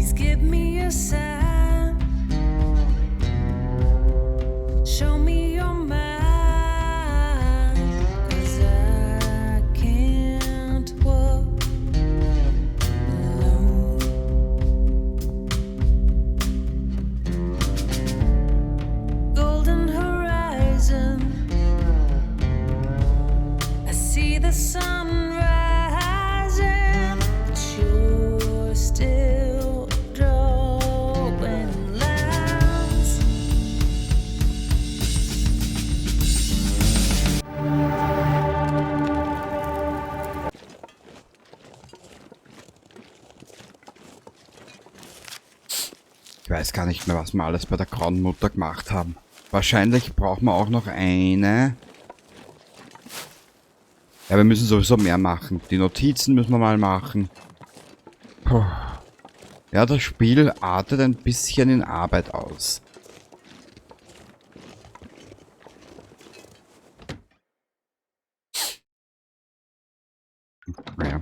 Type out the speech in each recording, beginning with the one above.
Please give me a sign. Show me your mind. 'Cause I can't walk alone. Golden horizon. I see the sun rising, but you're still drawing lines. Ich weiß gar nicht mehr, was wir alles bei der Grauen Mutter gemacht haben. Wahrscheinlich brauchen wir auch noch eine. Ja, wir müssen sowieso mehr machen. Die Notizen müssen wir mal machen. Puh. Ja, das Spiel artet ein bisschen in Arbeit aus. Naja.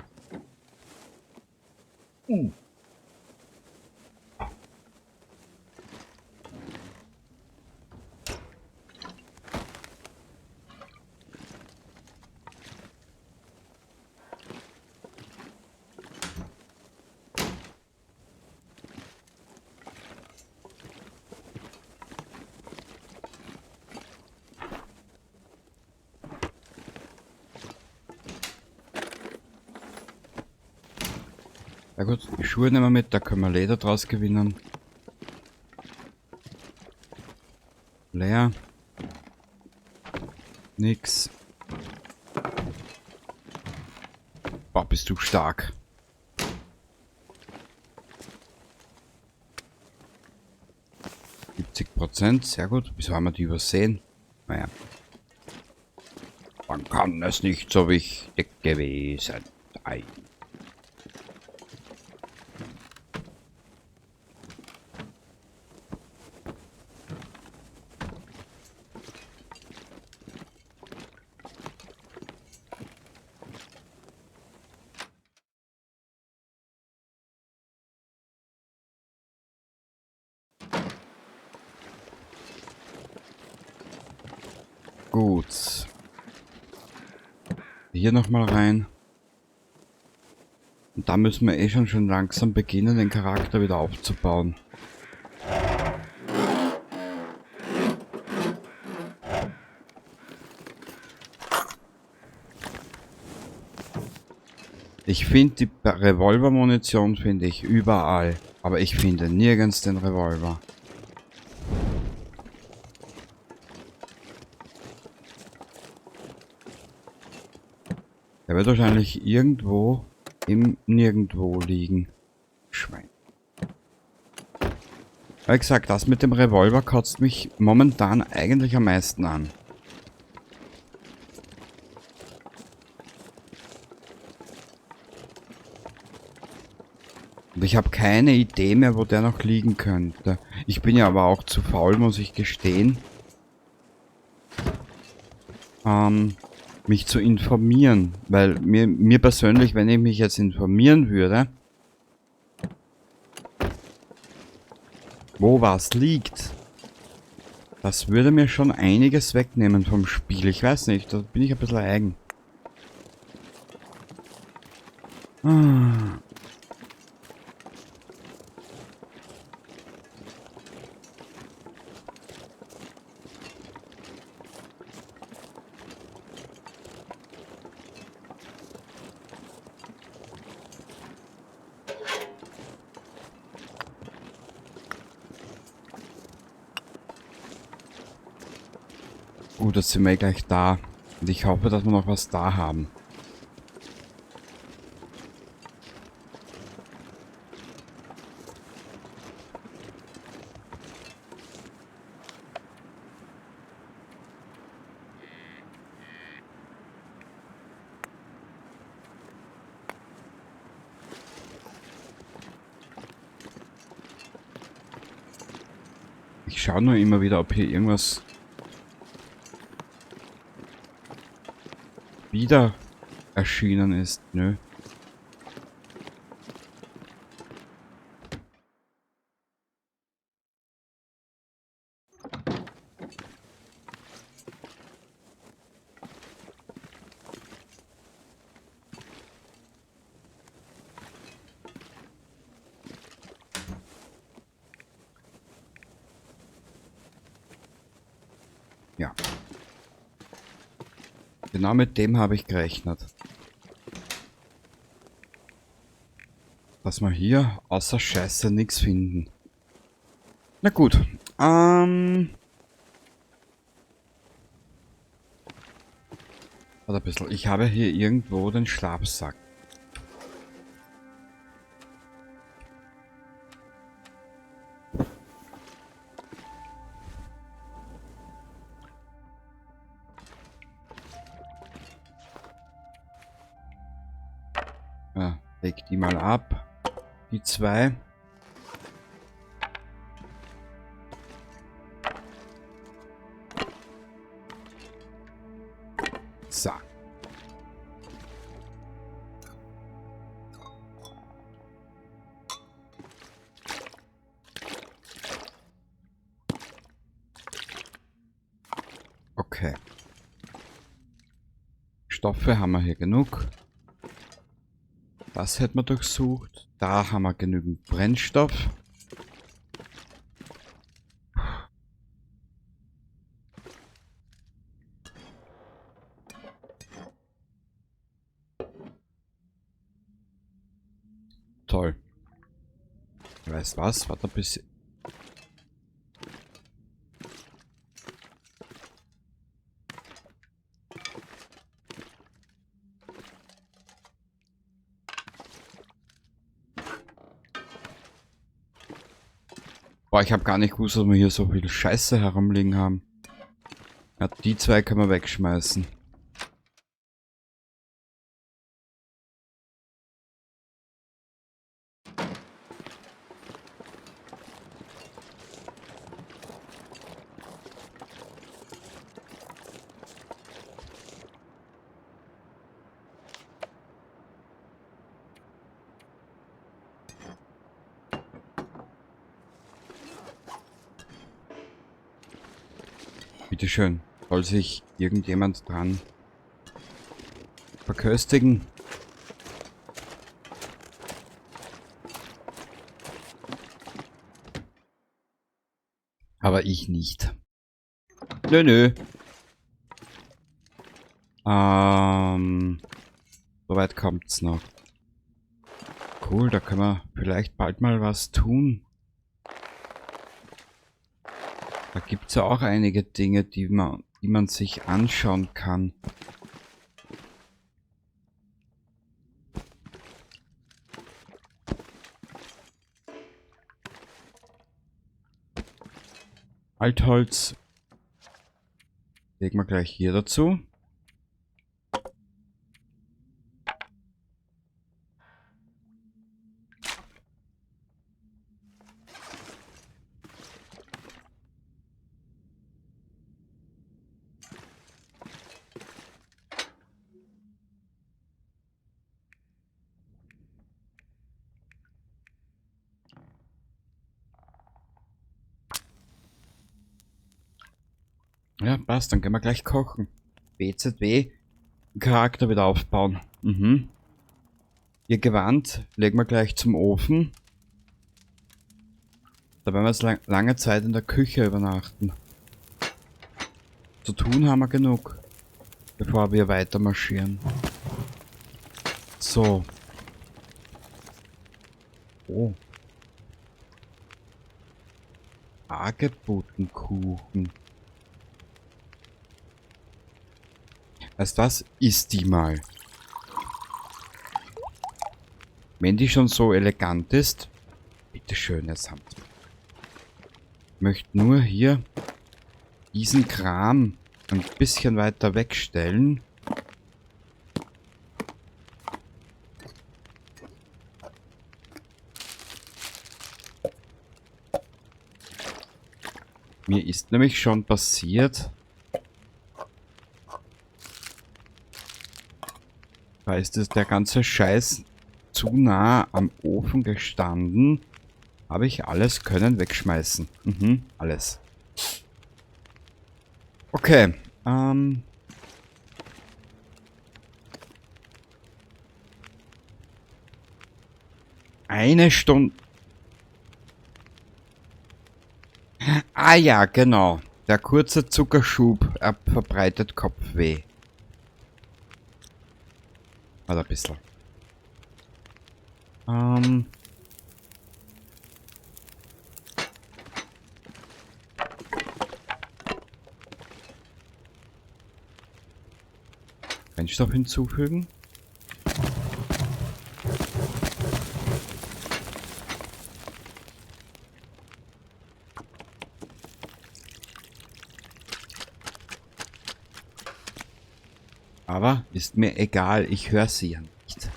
Ja gut, die Schuhe nehmen wir mit, da können wir Leder draus gewinnen. Leer. Nix. Boah, bist du stark. 70%, sehr gut. Wieso haben wir die übersehen? Naja. Dann kann es nicht so wichtig gewesen sein. Gut. Hier nochmal rein. Und da müssen wir eh schon langsam beginnen, den Charakter wieder aufzubauen. Ich finde die Revolvermunition finde ich überall, aber ich finde nirgends den Revolver. Der wird wahrscheinlich irgendwo im Nirgendwo liegen. Schwein. Wie gesagt, das mit dem Revolver kotzt mich momentan eigentlich am meisten an. Und ich habe keine Idee mehr, wo der noch liegen könnte. Ich bin ja aber auch zu faul, muss ich gestehen. Mich zu informieren, weil mir persönlich, wenn ich mich jetzt informieren würde, wo was liegt, das würde mir schon einiges wegnehmen vom Spiel. Ich weiß nicht, da bin ich ein bisschen eigen. Oh, das sind wir eh gleich da. Und ich hoffe, dass wir noch was da haben. Ich schaue nur immer wieder, ob hier irgendwas wieder erschienen ist. Nö. Ja. Genau mit dem habe ich gerechnet. Dass wir hier außer Scheiße nichts finden. Na gut. Warte ein bisschen. Ich habe hier irgendwo den Schlafsack. Ja, leg die mal ab. Die zwei. So. Okay. Stoffe haben wir hier genug. Das hätten wir durchsucht. Da haben wir genügend Brennstoff. Toll. Weißt was? Warte ein bisschen. Boah, ich hab gar nicht gewusst, dass wir hier so viel Scheiße herumliegen haben. Ja, die zwei können wir wegschmeißen. Bitte schön, soll sich irgendjemand dran verköstigen? Aber ich nicht. Nö, nö. Soweit kommt's noch. Cool, da können wir vielleicht bald mal was tun. Da gibt's ja auch einige Dinge, die man sich anschauen kann. Altholz legen wir gleich hier dazu. Ja, passt, dann können wir gleich kochen. BZW, Charakter wieder aufbauen. Ihr Gewand legen wir gleich zum Ofen. Da werden wir jetzt lange Zeit in der Küche übernachten. Zu tun haben wir genug, bevor wir weiter marschieren. So. Oh. Hagebuttenkuchen. Weißt du was? Iss die mal. Wenn die schon so elegant ist, bitteschön, jetzt haben wir's. Ich möchte nur hier diesen Kram ein bisschen weiter wegstellen. Mir ist nämlich schon passiert, da ist es der ganze Scheiß zu nah am Ofen gestanden. Habe ich alles können wegschmeißen. Alles. Okay. Eine Stunde. Ah ja, genau. Der kurze Zuckerschub, er verbreitet Kopfweh. Warte ein bisschen. Brennstoff hinzufügen. Aber ist mir egal, ich höre sie ja nicht.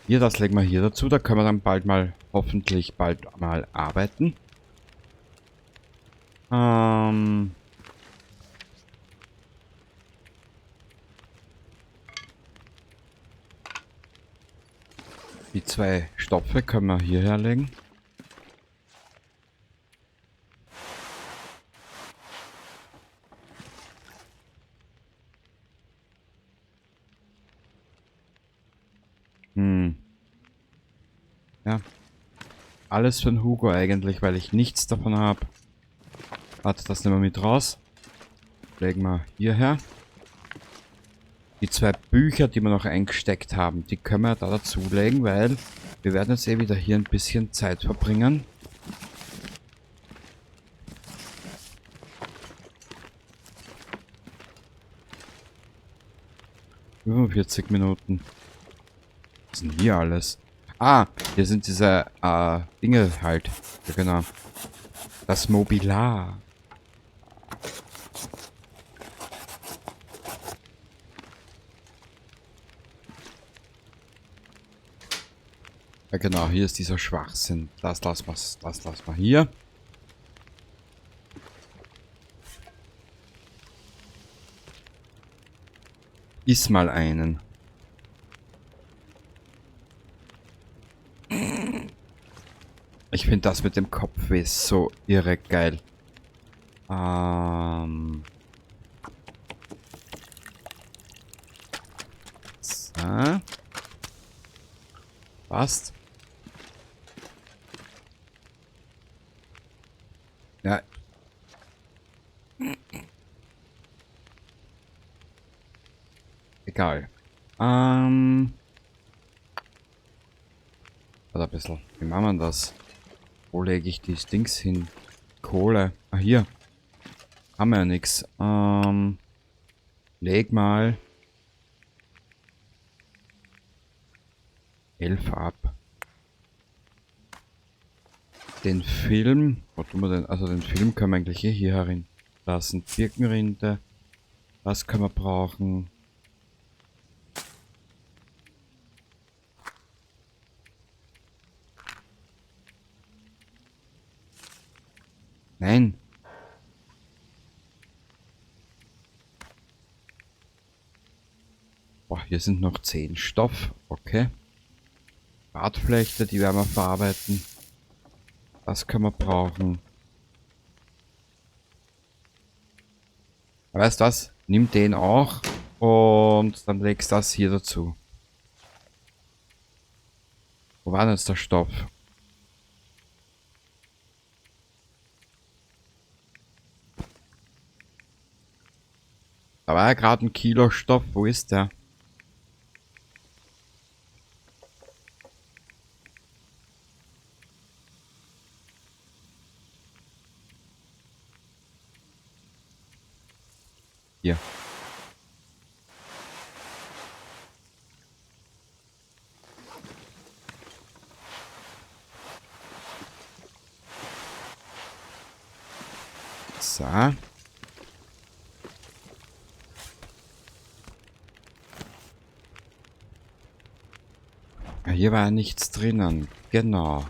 Hier, das legen wir hier dazu. Da können wir dann bald mal, hoffentlich bald mal arbeiten. Die zwei Stopfe können wir hierher legen. Ja. Alles für den Hugo eigentlich, weil ich nichts davon hab. Warte, das nehmen wir mit raus. Legen wir hierher. Die zwei Bücher, die wir noch eingesteckt haben, die können wir da dazulegen, weil wir werden jetzt eh wieder hier ein bisschen Zeit verbringen. 45 Minuten. Was ist denn hier alles? Ah, hier sind diese Dinge halt. Ja, genau. Das Mobiliar. Ja genau, hier ist dieser Schwachsinn. Das lassen wir hier. Iss mal einen. Ich find das mit dem Kopfweh so irre geil. So. Passt. Ja. Egal. Warte ein bisschen. Wie machen wir das? Wo lege ich die Dings hin? Kohle. Ah, hier. Haben wir ja nix. Leg mal 11 ab. Den Film, wo tun wir denn? Also den Film können wir eigentlich eh hier herin lassen. Birkenrinde. Was können wir brauchen? Nein. Boah, hier sind noch 10 Stoff. Okay. Bartflechte, die werden wir verarbeiten. Das können wir brauchen. Aber weißt du was? Nimm den auch und dann legst du das hier dazu. Wo war denn jetzt der Stoff? Da war ja gerade ein Kilo Stoff. Wo ist der? Hier. So. Ja, hier war ja nichts drinnen. Genau.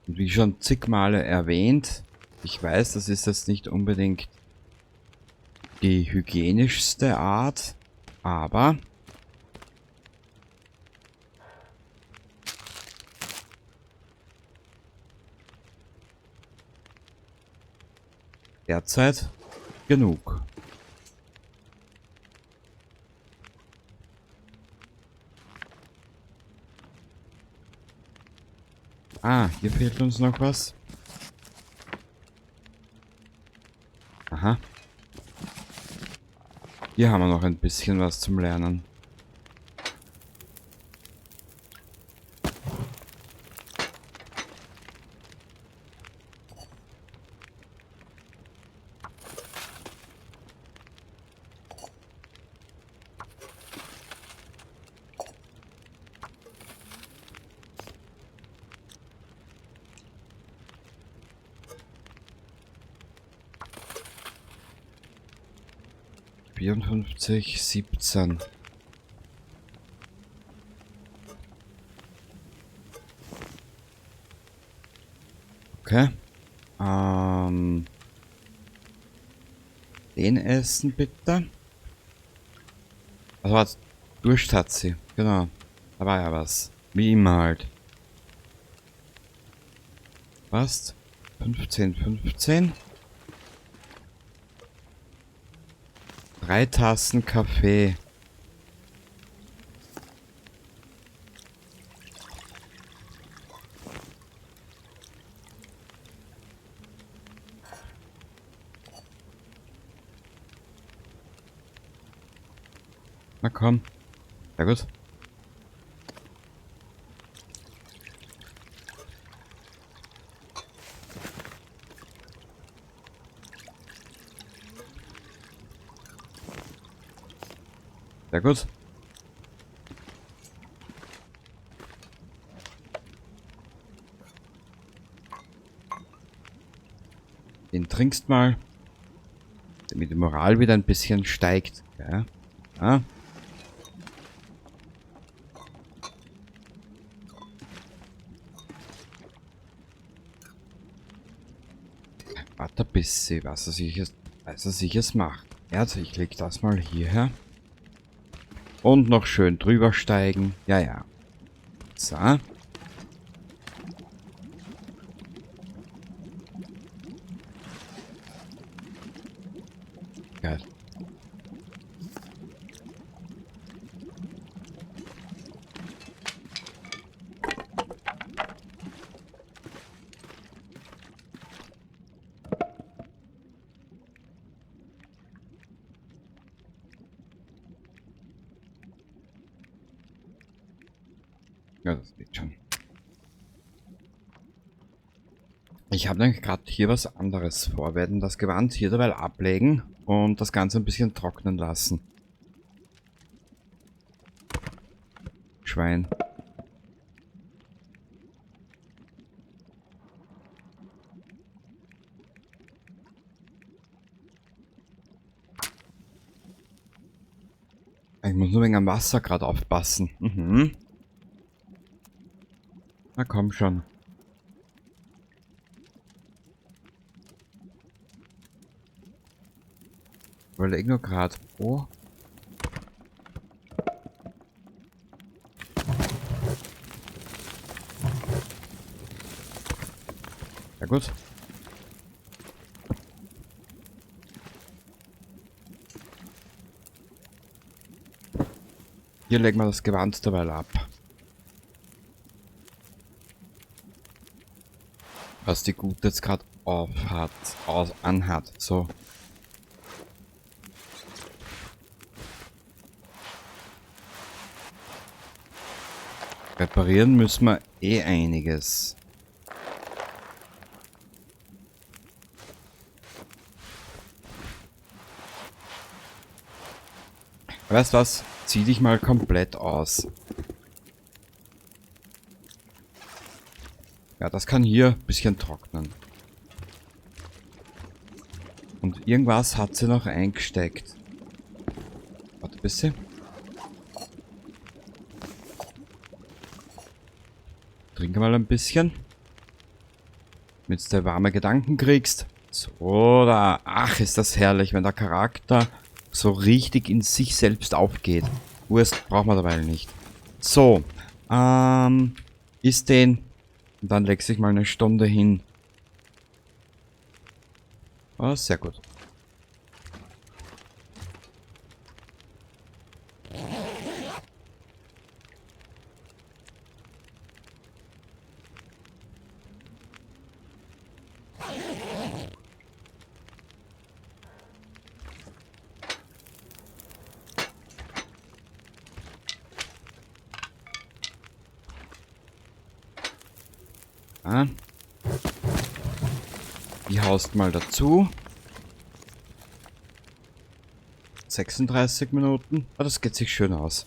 Und wie schon zig Male erwähnt, ich weiß, das ist jetzt nicht unbedingt die hygienischste Art, aber derzeit genug. Ah, hier fehlt uns noch was. Aha. Hier haben wir noch ein bisschen was zum Lernen. 54, 17. Okay. Den essen bitte. Also was? Durst hat sie. Genau. Da war ja was. Wie immer halt. Passt. 15, 15. 3 Tassen Kaffee. Na komm. Sehr gut. Sehr gut. Den trinkst mal, damit die Moral wieder ein bisschen steigt. Ja. Ja. Warte ein bisschen, was er sich jetzt, was er sich jetzt macht. Ja, also ich leg das mal hierher. Und noch schön drüber steigen. Ja, ja. So. Geil. Ja, das geht schon. Ich habe nämlich gerade hier was anderes vor. Wir werden das Gewand hier dabei ablegen und das Ganze ein bisschen trocknen lassen. Schwein. Ich muss nur wegen am Wasser gerade aufpassen. Na komm schon. Überleg nur grad, wo. Ja gut. Hier legen wir das Gewand derweil ab. Was die Gute jetzt grad auf hat, aus, anhat, so. Reparieren müssen wir eh einiges. Weißt du was? Zieh dich mal komplett aus. Ja, das kann hier ein bisschen trocknen. Und irgendwas hat sie noch eingesteckt. Warte ein bisschen. Trinke mal ein bisschen. Damit du warme Gedanken kriegst. So, da. Ach, ist das herrlich, wenn der Charakter so richtig in sich selbst aufgeht. Wurst braucht man dabei nicht. So. Ist den. Und dann legst du dich mal eine Stunde hin. Oh, sehr gut. Ja. Die haust mal dazu. 36 Minuten. Ah, das geht sich schön aus.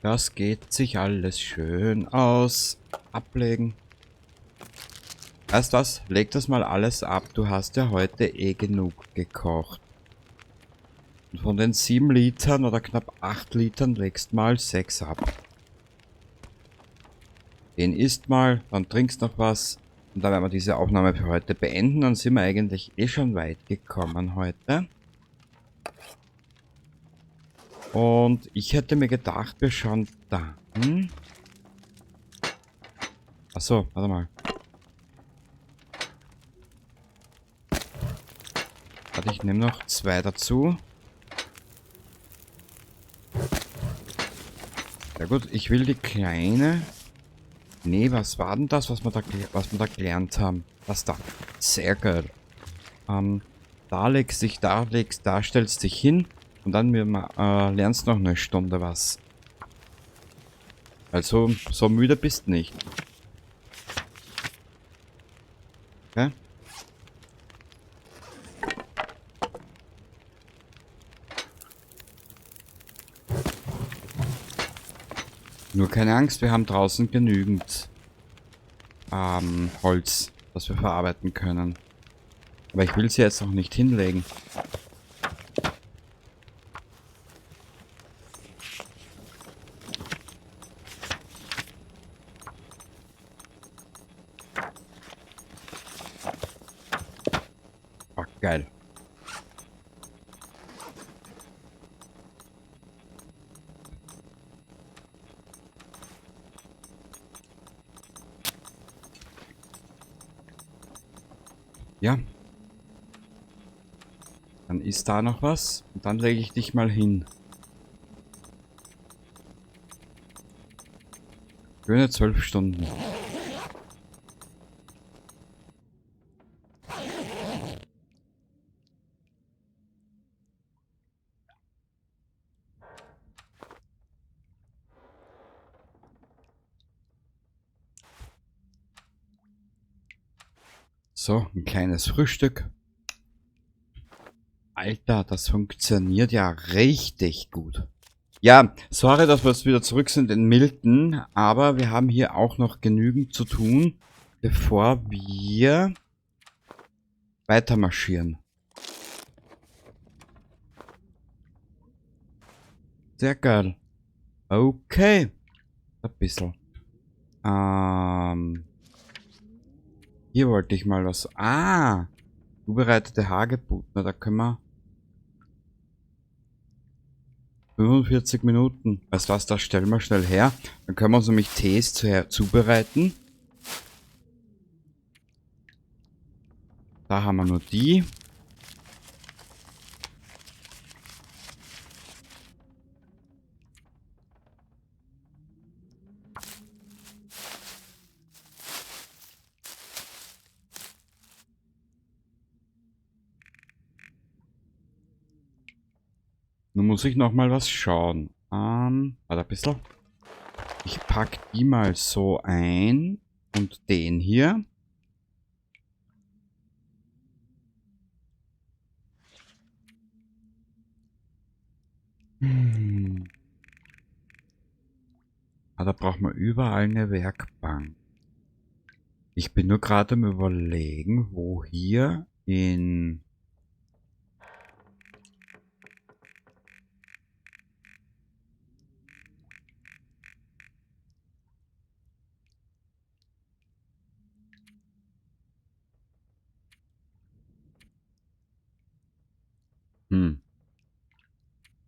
Das geht sich alles schön aus. Ablegen. Weißt du was? Leg das mal alles ab. Du hast ja heute eh genug gekocht. Und von den 7 Litern oder knapp 8 Litern legst mal 6 ab. Den isst mal, dann trinkst noch was. Und dann werden wir diese Aufnahme für heute beenden. Dann sind wir eigentlich eh schon weit gekommen heute. Und ich hätte mir gedacht, wir schauen dann... Achso, warte mal. Warte, ich nehme noch 2 dazu. Ja gut, ich will die kleine... Nee, was war denn das, was wir da gelernt haben? Das da. Sehr geil. Da legst dich, da legst, da stellst dich hin. Und dann lernst noch eine Stunde was. Also, so müde bist du nicht. Okay. Nur keine Angst, wir haben draußen genügend Holz, das wir verarbeiten können. Aber ich will sie jetzt noch nicht hinlegen. Geil. Ja. Dann ist da noch was. Und dann lege ich dich mal hin. Schöne 12 Stunden. So, ein kleines Frühstück. Alter, das funktioniert ja richtig gut. Ja, sorry, dass wir jetzt wieder zurück sind in Milton, aber wir haben hier auch noch genügend zu tun, bevor wir weiter marschieren. Sehr geil. Okay. Ein bisschen. Hier wollte ich mal was... Ah! Zubereitete Hagebutten. Na, da können wir... 45 Minuten. Weißt du was, das stellen wir schnell her. Dann können wir uns nämlich Tees zubereiten. Da haben wir nur die. Nun muss ich noch mal was schauen. Warte ein bisschen. Ich pack die mal so ein. Und den hier. Ah, da braucht man überall eine Werkbank. Ich bin nur gerade am Überlegen, wo hier in...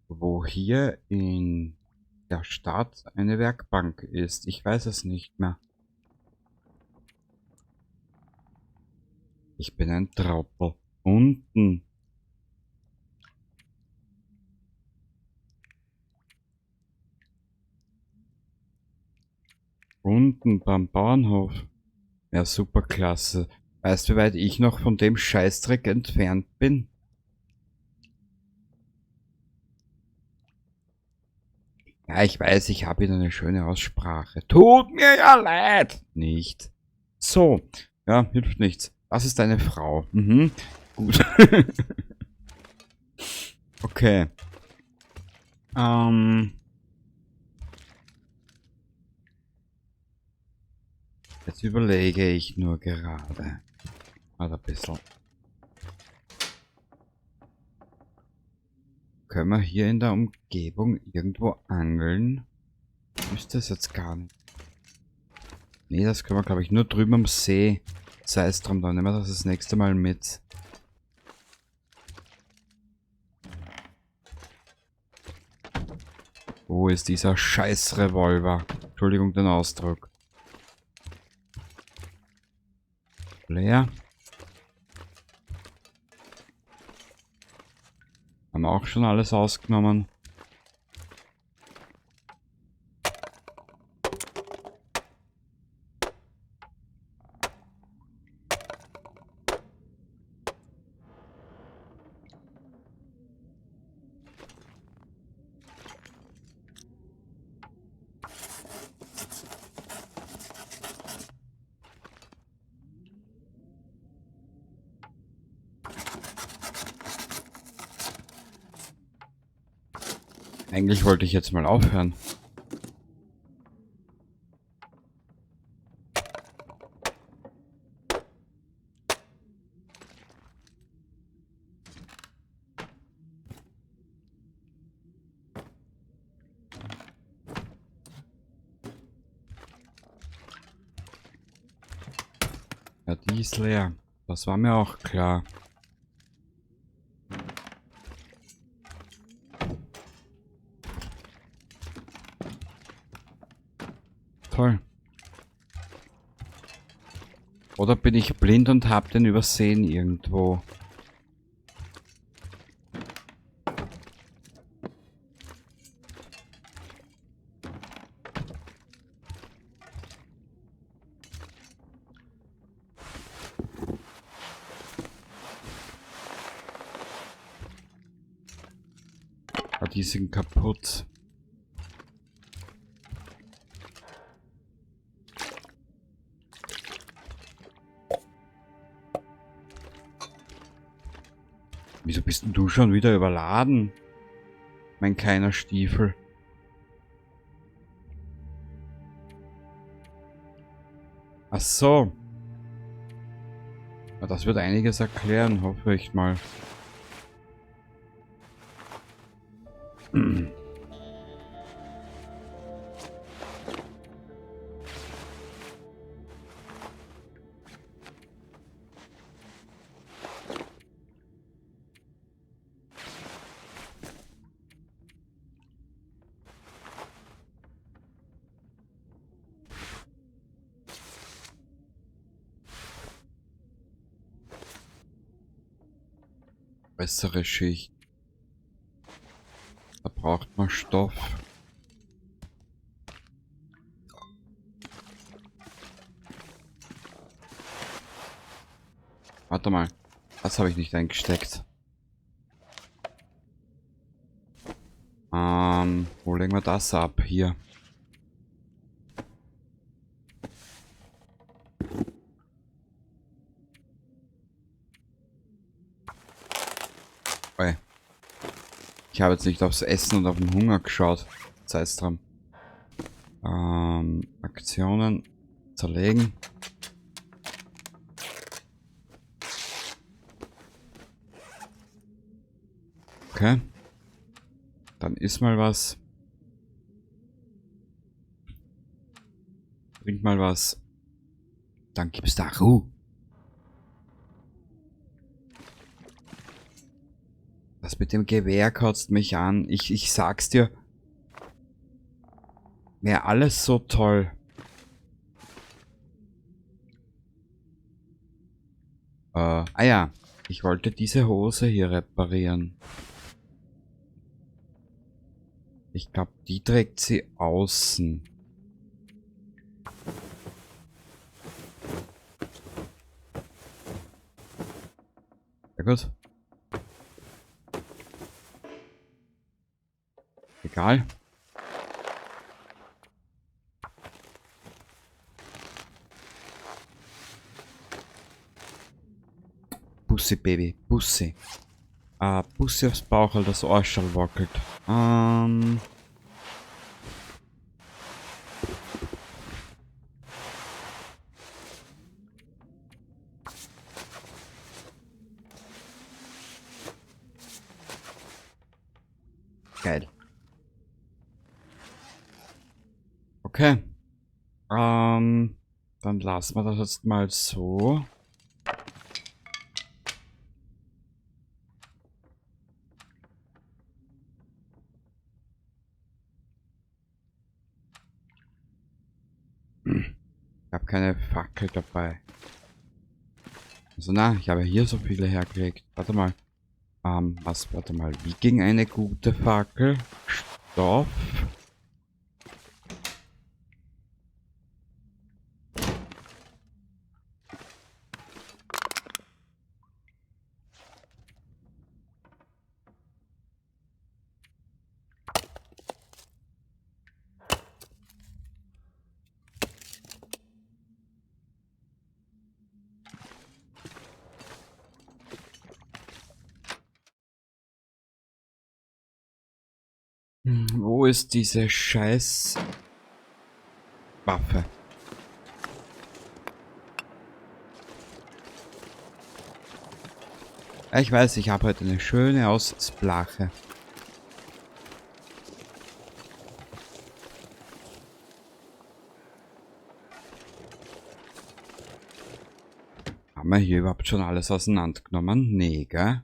Wo hier in der Stadt eine Werkbank ist. Ich weiß es nicht mehr. Ich bin ein Trottel. Unten. unten beim Bauernhof. Ja, super klasse. Weißt du, wie weit ich noch von dem Scheißdreck entfernt bin? Ja, ich weiß, ich habe wieder eine schöne Aussprache. Tut mir ja leid! Nicht. So. Ja, hilft nichts. Das ist deine Frau. Mhm. Gut. Okay. Jetzt überlege ich nur gerade. Warte ein bisschen. Können wir hier in der Umgebung irgendwo angeln? Wüsste es jetzt gar nicht. Nee, das können wir, glaub ich, nur drüben am See. Sei es drum, dann nehmen wir das das nächste Mal mit. Wo ist dieser Scheiß-Revolver? Entschuldigung den Ausdruck. Leer. Haben wir auch schon alles ausgenommen. Eigentlich wollte ich jetzt mal aufhören. Ja, die ist leer. Das war mir auch klar. Toll. Oder bin ich blind und hab den übersehen irgendwo? Ah, die sind kaputt. Wieso bist denn du schon wieder überladen? Mein kleiner Stiefel. Ach so. Ja, das wird einiges erklären, hoffe ich mal. Bessere Schicht. Da braucht man Stoff. Warte mal. Das habe ich nicht eingesteckt. Wo legen wir das ab? Hier. Oi. Ich habe jetzt nicht aufs Essen und auf den Hunger geschaut. Sei's drum. Aktionen zerlegen. Okay. Dann isst mal was. Trink mal was. Dann gibt's da Ruhe. Das mit dem Gewehr kotzt mich an. Ich sag's dir. Wär alles so toll. Ah ja. Ich wollte diese Hose hier reparieren. Ich glaub, die trägt sie außen. Ja gut. Egal. Bussi, Baby. Bussi. Bussi aufs Bauchel, das Arschall wackelt. Geil. Okay. Dann lassen wir das jetzt mal so. Ich habe keine Fackel dabei. Also na, ich habe hier so viele hergelegt. Warte mal. Was, warte mal. Wie ging eine gute Fackel? Stoff. Wo ist diese scheiß Waffe? Ja, ich weiß, ich habe heute eine schöne Aussichtsplache. Haben wir hier überhaupt schon alles auseinandergenommen? Nee, gell?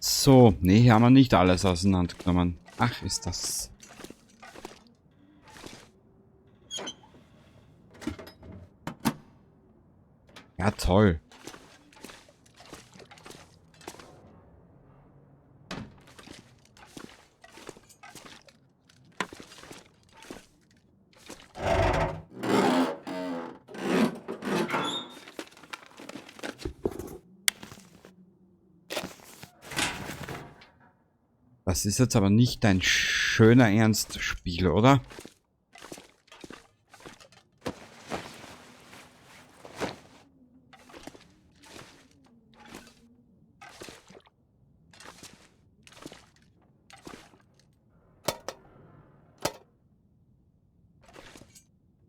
So, nee, hier haben wir nicht alles auseinandergenommen. Ach, ist das... Ja, toll. Das ist jetzt aber nicht dein schöner Ernstspiel, oder?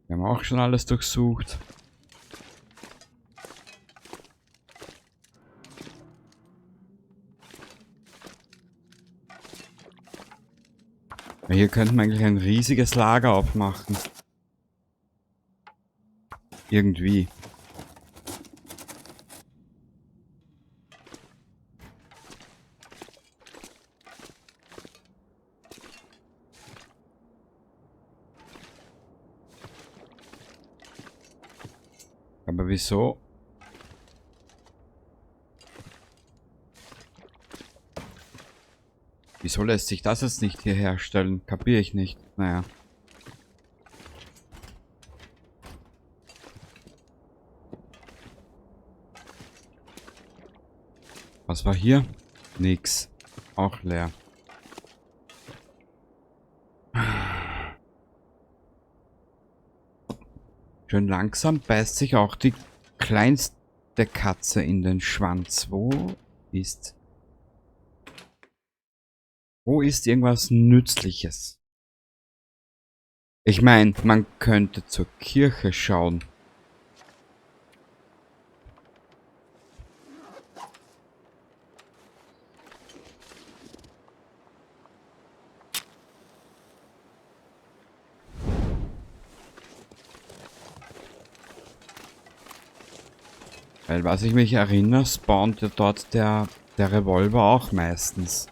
Wir haben auch schon alles durchsucht. Hier könnten wir eigentlich ein riesiges Lager aufmachen. Irgendwie. Aber wieso? Wieso lässt sich das jetzt nicht hier herstellen? Kapier ich nicht. Naja. Was war hier? Nix. Auch leer. Schön langsam beißt sich auch die kleinste Katze in den Schwanz. Wo ist... Wo ist irgendwas Nützliches? Ich mein, man könnte zur Kirche schauen. Weil, was ich mich erinnere, spawnt ja dort der Revolver auch meistens.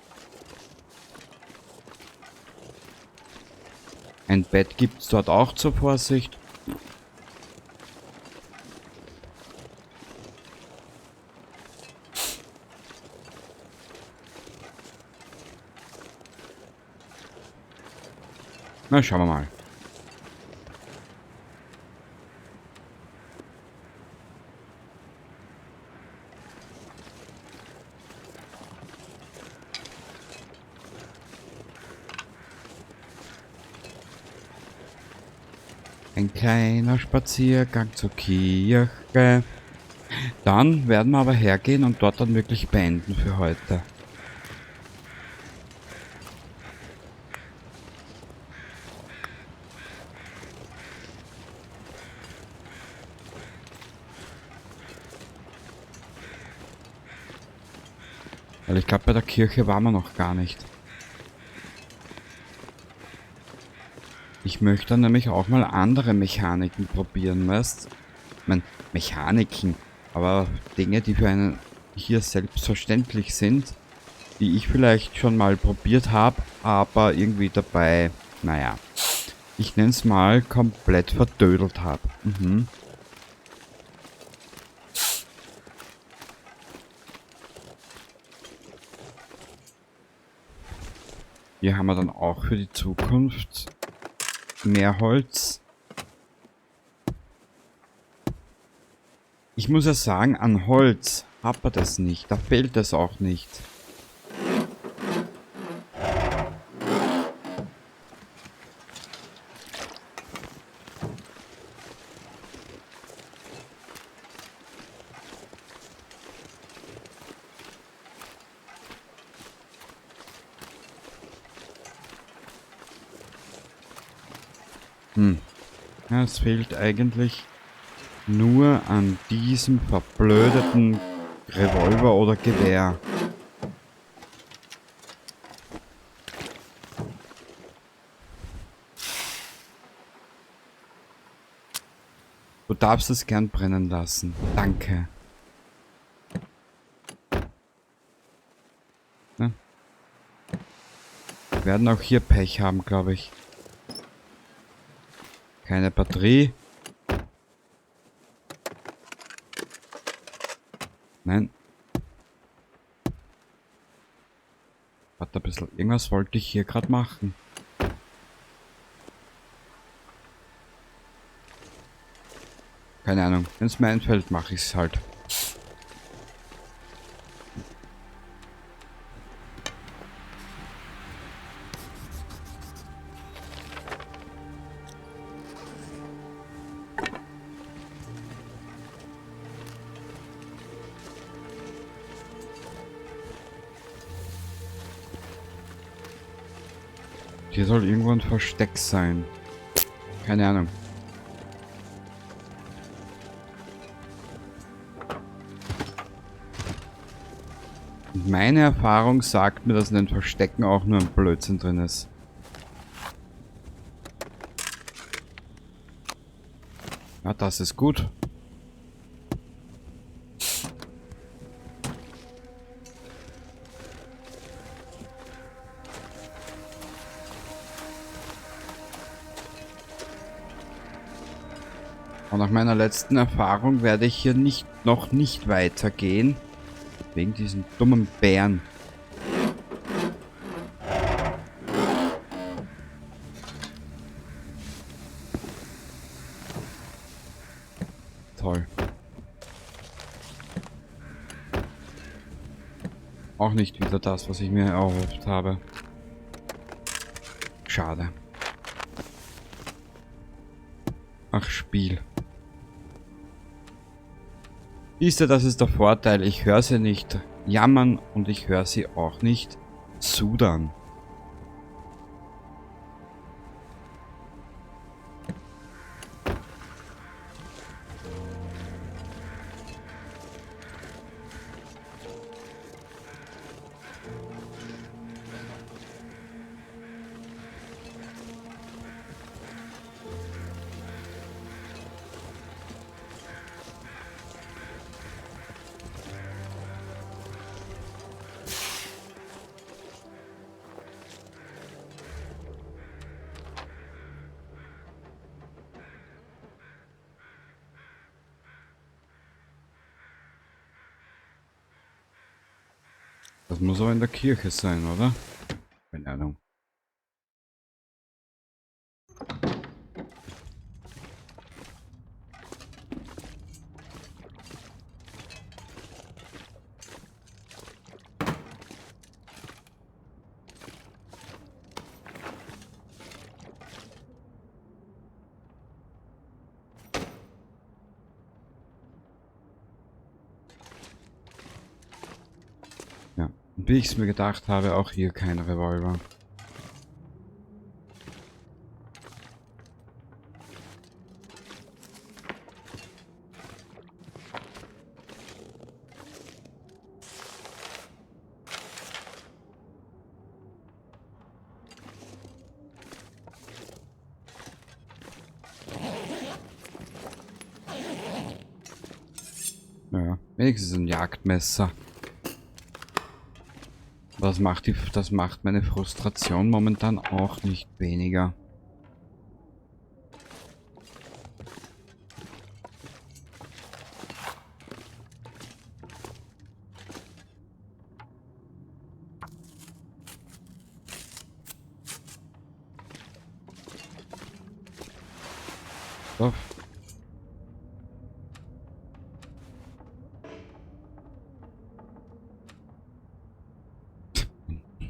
Ein Bett gibt's dort auch zur Vorsicht. Na, schauen wir mal. Ein kleiner Spaziergang zur Kirche. Dann werden wir aber hergehen und dort dann wirklich beenden für heute. Weil ich glaube, bei der Kirche waren wir noch gar nicht. Ich möchte dann nämlich auch mal andere Mechaniken probieren, weißt? Ich mein, Mechaniken, aber Dinge, die für einen hier selbstverständlich sind, die ich vielleicht schon mal probiert hab, aber irgendwie dabei, naja, ich nenn's mal komplett verdödelt hab. Hier haben wir dann auch für die Zukunft mehr Holz. Ich muss ja sagen, an Holz hapert es nicht. Da fehlt es auch nicht. Ja, es fehlt eigentlich nur an diesem verblödeten Revolver oder Gewehr. Du darfst es gern brennen lassen. Danke. Ne? Wir werden auch hier Pech haben, glaub ich. Keine Batterie. Nein. Warte ein bisschen. Irgendwas wollte ich hier grad machen. Keine Ahnung. Wenn's mir einfällt, mach ich's halt. Hier soll irgendwo ein Versteck sein. Keine Ahnung. Und meine Erfahrung sagt mir, dass in den Verstecken auch nur ein Blödsinn drin ist. Ja, das ist gut. Und nach meiner letzten Erfahrung werde ich hier noch nicht weitergehen. Wegen diesen dummen Bären. Toll. Auch nicht wieder das, was ich mir erhofft habe. Schade. Ach, Spiel. Siehst du, das ist der Vorteil. Ich höre sie nicht jammern und ich höre sie auch nicht sudern. Das muss aber in der Kirche sein, oder? Keine Ahnung. Ja, wie ich es mir gedacht habe, auch hier kein Revolver. Naja, wenigstens ein Jagdmesser. Das macht meine Frustration momentan auch nicht weniger. So.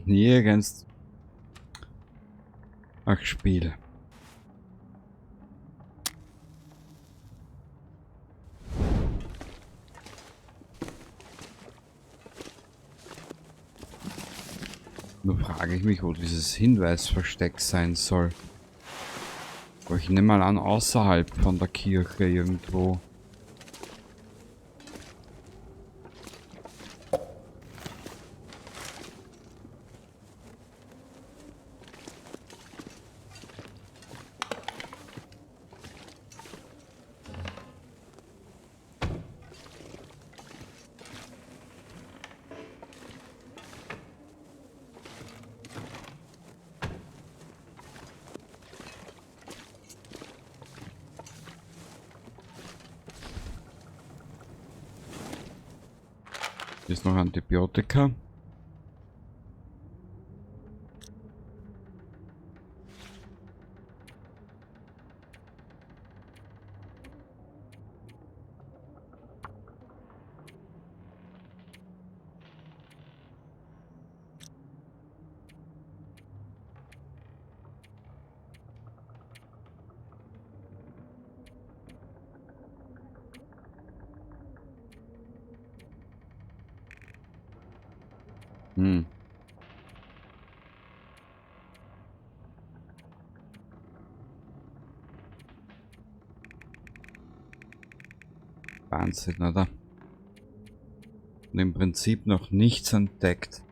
Nirgends. Ach, Spiel. Nur frage ich mich, wo dieses Hinweisversteck sein soll. Aber ich nehme mal an, außerhalb von der Kirche irgendwo. Hier ist noch Antibiotika. Wahnsinn, oder? Und im Prinzip noch nichts entdeckt.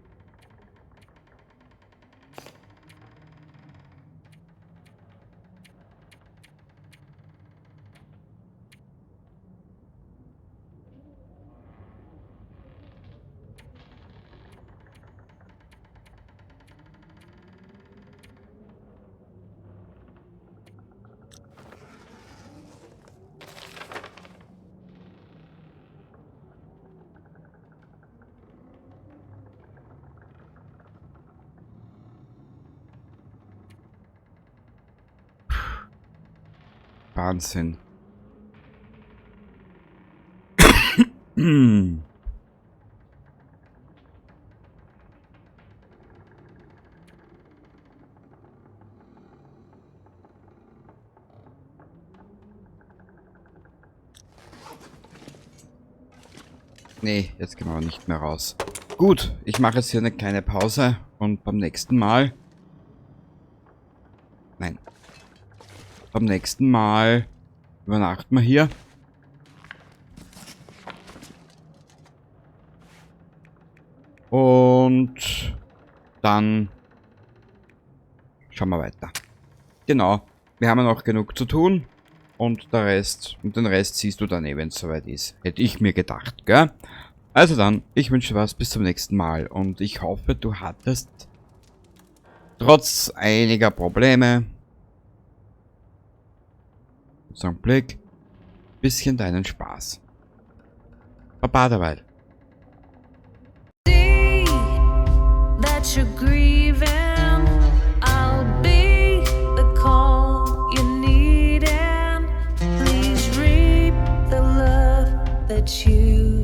Wahnsinn. Nee, jetzt gehen wir aber nicht mehr raus. Gut, ich mache jetzt hier eine kleine Pause und beim nächsten Mal... Nein. Beim nächsten Mal übernachten wir hier. Und dann schauen wir weiter. Genau, wir haben ja noch genug zu tun. Und den Rest siehst du dann eh, wenn's soweit ist. Hätte ich mir gedacht, gell? Also dann, ich wünsche dir was, bis zum nächsten Mal. Und ich hoffe, du hattest trotz einiger Probleme, so einen Blick, bisschen deinen Spaß. Baba derweil. That you're grieving, I'll be the call you need, and please reap the love that you